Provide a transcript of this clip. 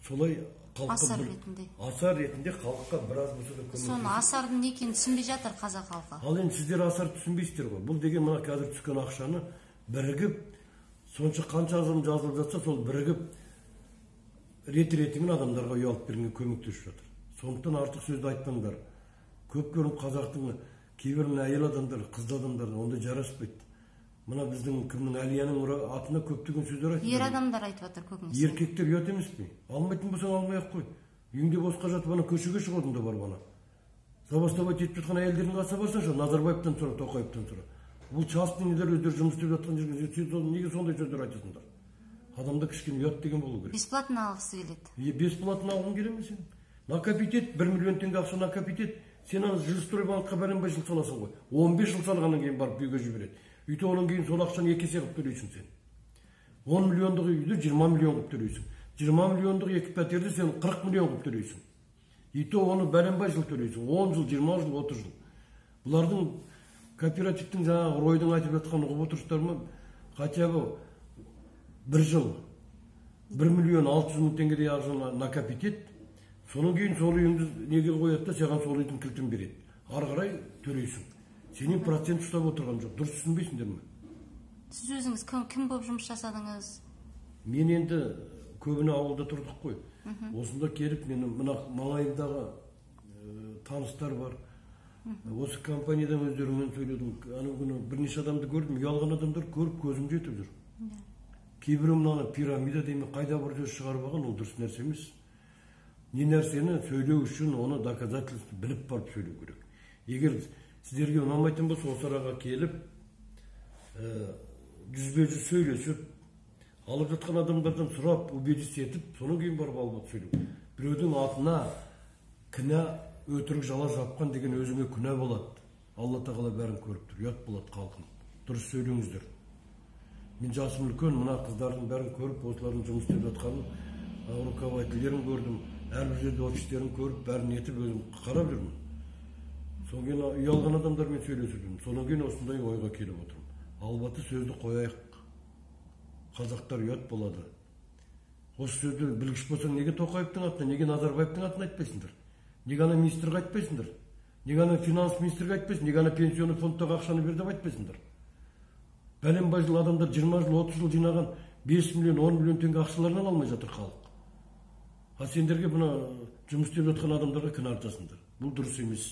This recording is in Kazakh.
Солай халыққа Асар ретінде. Асар ретінде халыққа біраз болса да көмектесу. Соны асардың не екенін түсінбей жатыр қазақ халқы. Ал енді сіздер асар түсінбейсіздер ғой. Бұл деген мына қазір түскен ақшаны бірігіп, сонша қанша адам жазылып жатса, сол бірігіп рет-ретімен адамдарға үй алып бергенге көмектесіп жатыр. Сондықтан артық сөзді айтпаңдар. Көп көрім қазақтың кейбір мына әйел адамдар, қызды адамдар ондай жараспайды. Мына біздің кімнің Әлияның атына көптеген сөздер айтып Ер жатыр. адамдар айтып жатыр көбінесе. Еркектер ұят емес пе? Алмайтын болсаң алмай ақ қой. Үйіңде босқа жатып ана көшеге шығудың да барып ана. Забастовать етіп жатқан әйелдердің қасына барсаңшы, Назарбаевтан сұра, Тоқаевтан сұра. Бұл частный нелер өздері жұмыс істеп жатқан жерге сен неге сондай сөздер айтасыңдар? Адамда кішкене ұят деген болу керек. Бесплатно алғысы келеді. Е, бесплатно алғың келе ме сен? Накопить ет, 1 миллион теңге ақша накопить ет. Сен ана Жилстройбанкқа бәленбай жыл саласың ғой. 15 жыл салғаннан кейін барып үйге жібереді. Үйте онан кейін сол ақшаны екі есе қылып төлейсің сен. 10 миллиондық үйді 20 миллион қылып төлейсің. 20 миллиондық екі пәтерді сен 40 миллион қылып төлейсің. Үйте оны бәленбай жыл төлейсің. 10 жыл, 20 жыл, 30 жыл. Бұлардың кооперативтің жаңағы ройдың айтып жатқанын ұғып отырсыздар ма? Хотя бы бір жыл 1 миллион 600 мың теңгедей ақшаны накопить ет. Содан кейін сол үйіңді неге қояды да саған сол үйдің кілтін береді. Ары қарай төлейсің. Сенен процент ұстап отырған жоқ. Дұрыс түсінбейсіңдер ме? Сіз өзіңіз кім болып жұмыс жасадыңыз? Мен енді көбіне ауылда тұрдық қой. Осында келіп мен мына маңайымдағы таныстар бар. Осы компаниядан өздерімен сөйледім. Ана күні бірнеше адамды көрдім. Ұялған адамдар көріп көзім жетіп жүр. Кейбіреу мынаны пирамида деймін, қайда бір сөз шығарып алған, ол дұрыс нәрсе емес. Не нәрсені сөйлеу үшін оны доказательство біліп барып сөйлеу керек. Егер сіздерге ұнамайтын болса, осы араға келіп, жүзбе-жүз сөйлесіп, алып жатқан адамдардан сұрап, убедиться етіп, содан кейін барып алып сөйлеу. Біреудің атына кінә, өтірік жала жапқан деген өзіңе күнә болады. Алла тағала бәрін көріп тұр, ұят болады халқым. Дұрыс сөйлеңіздер. Мен жасым үлкен, мына қыздардың бәрін көріп, осылардың жұмыс істеп жатқанын, руководительдерін көрдім, әрбір жерде офистерін көріп, бәрін етіп өзім қарап жүрмін. Содан кейін ұялған адамдармен сөйлесіп жүрмін. Содан кейін осындай ойға келіп отырмын. Албаты сөзді қояйық. Қазақтар ұят болады. Осы сөзді білгіш болсаң, неге Тоқаевтың атына, неге Назарбаевтың атына айтпайсыңдар? Неге ана министрге айтпайсыңдар? Неге ана финанс министрге айтпайсың? Неге ана пенсионный фондтағы ақшаны бер деп айтпайсыңдар? Бәленбай жыл адамдар 20 жыл, 30 жыл жинаған 5 миллион, 10 миллион теңге ақшаларынан алмай жатыр халық. А сендерге мына жұмыс істеп жатқан адамдарға кінә артасыңдар. Бұл дұрыс емес.